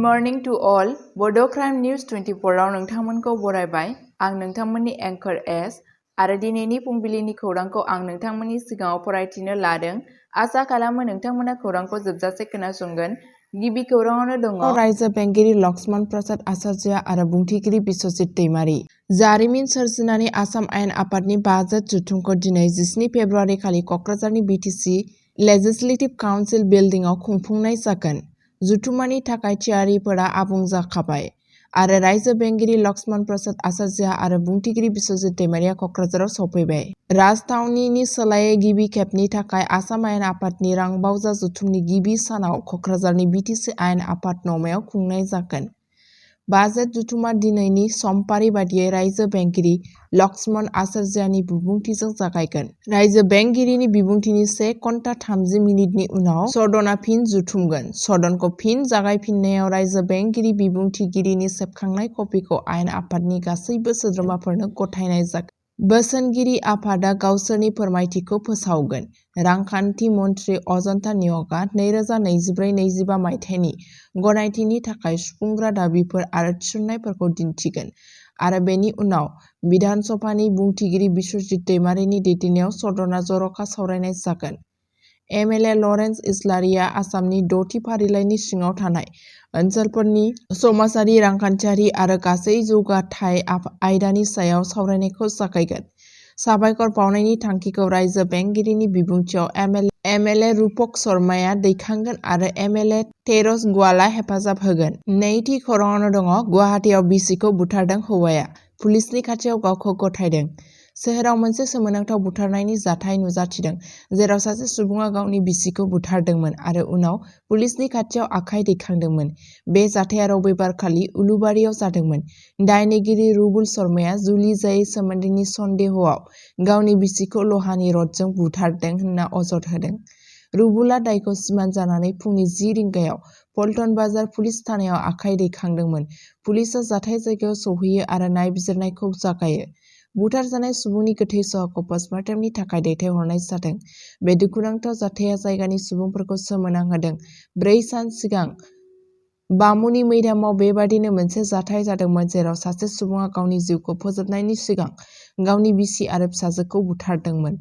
Morning to all बड' crime news 24 आव नोंथांमोनखौ बरायबाय। आं नोंथांमोननि एंकर एस आरो दिनैनि फुंबिलिनि खौरांखौ आं नोंथांमोननि सिगाङाव फरायथिनो लादों। आसा खालामो नोंथांमोना खौरांखौ जोबजासे खोनासंगोन। गिबि खौराङावनो दङ रायजो बेंगिरि लक्ष्मण प्रसाद आचार्य आरो बुंथिगिरि बिश्वजित दैमारि। जारिमिन सोरजिनानै आसाम आयेन आफादनि बाजेट जथुमखौ दिनै 17 फेब्रुआरि खालि क'क्राझारनि बिटिसि लेजिस्लेटिभ काउन्सिल बिल्डिंआव खुंफुंनाय जागोन। जथुम्मानि थाखाय थियारिफोरा आबुं जाखाबाय आरो रायजो बेंगिरि लक्ष्मण प्रसाद आचार्य आरो बुंथिगिरि बिश्वजित दैमारिया क'क्राझाराव सफैबाय। राजथावनिनि सोलायै गिबि खेबनि थाखाय आसाम आयेन आफादनि रांबावजा जथुमनि गिबि सानाव क'क्राझारनि बिटिसि आयेन आफाद नमायाव खुंनाय जागोन। बाजेट जथुमा दिनैनि समफारि बादियै रायजो बेंगिरि लक्ष्मण आचार्यनि बिबुंथिजों जागायगोन। रायजो बेंगिरिनि बिबुंथिनि 1 घन्टा 30 मिनिटनि उनाव सदनआ फिन जथुमगोन। सदनखौ फिन जागायफिननायाव रायजो बेंगिरि बिबुंथिगिरिनि सेबखांनाय कपिखौ आयेन आफादनि गासैबो सोद्रोमाफोरनो गथायनाय जागोन। बोसोनगिरि आफादा गावसोरनि फोरमायथिखौ फोसावगोन। रांखान्थि मन्थ्रि अजन्ता निय'गआ 2024-25 मायथाइनि गनायथिनि थाखाय सुफुंग्रा दाबिफोर आरो थिसननायफोरखौ दिन्थिगोन आरो बेनि उनाव बिधान सभानि बुंथिगिरि बिश्वजित दैमारिनि दैदेननायाव सदनआ जर'खा सावरायनाय जागोन। एमएलए लरेन्स इस्लारिया आसामनि 6थि फारिलाइनि सिङाव थानाय ओनसोलफोरनि समाजारि, रांखान्थियारि आरो गासै जौगाथाय आयदानि सायाव सावरायनायखौ जागायगोन। साबायखर बावनायनि थांखिखौ रायजो बेंगिरिनि बिबुंथियाव एमएलए रूपक शर्माया दैखांगोन आरो एमएलए तेरस गुवाला हेफाजाब होगोन। नैथि खौराङावनो दङ गुवाहाटीआव बिसिखौ बुथारदों हौवाया, पुलिसनि खाथियाव गावखौ गथायदों। सोहोराव मोनसे सोमोनांथाव बुथारनायनि जाथाय नुजाथिदों, जेराव सासे सुबुङा गावनि बिसिखौ बुथारदोंमोन आरो उनाव पुलिसनि खाथियाव आखाइ दैखांदोंमोन। बे जाथाया रबिबारखालि उलुबारियाव जादोंमोन। दायनिगिरि रुबुल शर्माया जुलि जायै सोमोन्दोनि सन्देहआव गावनि बिसिखौ लहानि रडजों बुथारदों होनना अजद होदों। रुबुलआ दायखौ सिमान जानानै फुंनि 10 रिंगायाव पल्टन बाजार पुलिस थानायाव आखाइ दैखांदोंमोन। पुलिसआ जाथाय जायगायाव सौहैयो आरो नायबिजिरनायखौ जागायो। बुथारजानाय सुबुंनि गोथै सह'खौ पस्टमार्टेमनि थाखाय दैथायहरनाय जादों। बे दुखुनांथाव जाथाया जायगानि सुबुंफोरखौ सोमोनांहोदों। 4 सान सिगां बामुनि मैदामाव बेबादिनो मोनसे जाथाय जादोंमोन, जेराव सासे सुबुङा गावनि जिउखौ फोजोबनायनि सिगां गावनि बिसि आरो फिसाजोखौ बुथारदोंमोन।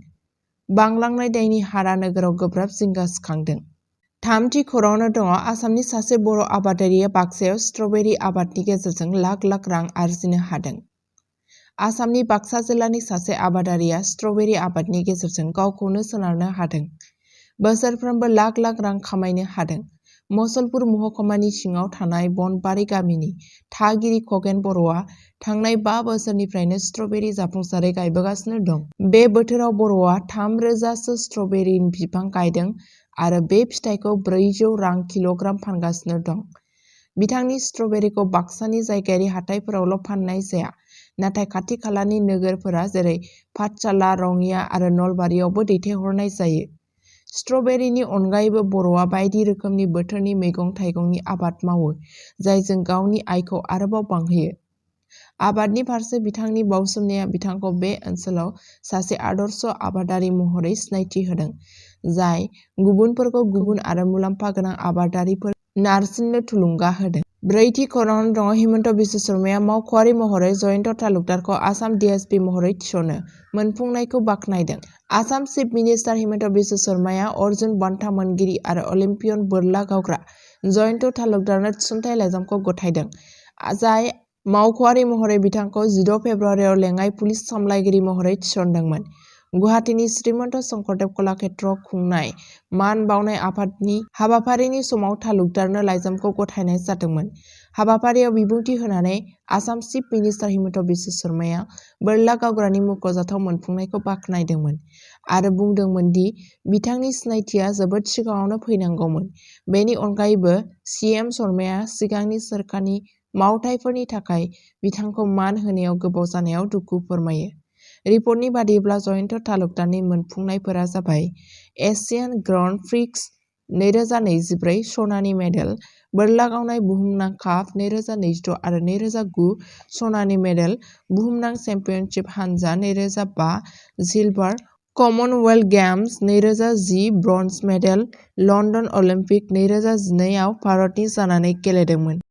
बांलांनाय दायनि हारआ नोगोराव गोब्राब जिंगा सिखांदों। थामथि खौराङावनो दङ आसामनि सासे बर' आबादारिया बाक्सायाव स्ट्रबेरी आबादनि गेजेरजों लाख लाख रां आरजिनो हादों। आसामनि बाक्सा जिल्लानि सासे आबादारिया स्ट्रबेरी आबादनि गेजेरजों गावखौनो सोनारनो हादों। बोसोरफ्रोमबो लाख लाख रां खामायनो हादों। मसलपुर महकुमानि सिङाव थानाय बनबारि गामिनि थागिरि खगेन बर'आ थांनाय 5 बोसोरनिफ्रायनो स्ट्रबेरी जाफुंसारै गायबोगासिनो दं। बे बोथोराव बर'आ 3,000 सो स्ट्रबेरी बिफां गायदों आरो बे फिथाइखौ 400 रां किल'ग्राम फानगासिनो दं। बिथांनि स्ट्रबेरीखौ बाक्सानि जायगायारि हाथाइफोरावल' फाननाय जाया, नाथाय खाथि खालानि नोगोरफोरा जेरै पाठशाला, रङिया आरो नलबारियावबो दैथायहरनाय जायो। स्ट्रबेरीनि अनगायैबो बर'आ बायदि रोखोमनि बोथोरनि मैगं-थाइगंनि आबाद मावो, जायजों गावनि आयखौ आरोबाव बांहोयो। आबादनि फारसे बिथांनि बाउसोमनाया बिथांखौ बे ओनसोलाव सासे आदर्श आबादारि महरै सिनायथि होदों, जाय गुबुनफोरखौ गुबुन आरो मुलाम्फा गोनां आबादारिफोर नारसिननो थुलुंगा होदों। ब्रैथि खौराङावनो दङ हिमन्त बिश्व शर्माया मावख'आरि महरै जयन्त तालुकदारखौ आसाम डिएसपि महरै थिसनो मोनफुंनायखौ बाख्नायदों। आसाम चिफ मिनिस्टार हिमन्त बिश्व शर्माया अर्जुन बान्था मोनगिरि आरो अलिम्पियान बोरला गावग्रा जयन्त तालुकदारनो थिसनथाइ लाइजामखौ गथायदों, जाय मावख'आरि महरै बिथांखौ 16 फेब्रुआरियाव लेङाइ पुलिस सामलायगिरि महरै थिसनदोंमोन। गुवाहाटीनि श्रीमन्त शंकरदेव कलाक्षेत्रआव खुंनाय मान बावनाय आफादनि हाबाफारिनि समाव तालुकदारनो लाइजामखौ गथायनाय जादोंमोन। हाबाफारियाव बिबुंथि होनानै आसाम चिफ मिनिस्टार हिमन्त बिश्व शर्माया बोरला गावग्रानि मख'जाथाव मोनफुंनायखौ बाख्नायदोंमोन आरो बुंदोंमोन दि बिथांनि सिनायथिया जोबोद सिगाङावनो फैनांगौमोन। बेनि अनगायैबो सीएम शर्माया सिगांनि सोरखारनि मावथायफोरनि थाखाय बिथांखौ मान होनायाव गोबाव जानायाव दुखु फोरमायो। रिपर्टनि बादिब्ला जयन्त तालुकदारनि मोनफुंनायफोरा जाबाय एशियान ग्रान्ड प्रिक्स 2024 सनानि मेडेल, बोरला गावनाय बुहुमनां काप 2026 आरो 2009 सनानि मेडेल, बुहुमनां चेम्पियनशिप हानजा 2005 silver, Commonwealth games 2010 bronze medal, London Olympic 2012 आव भारतनि जानानै गेलेदोंमोन।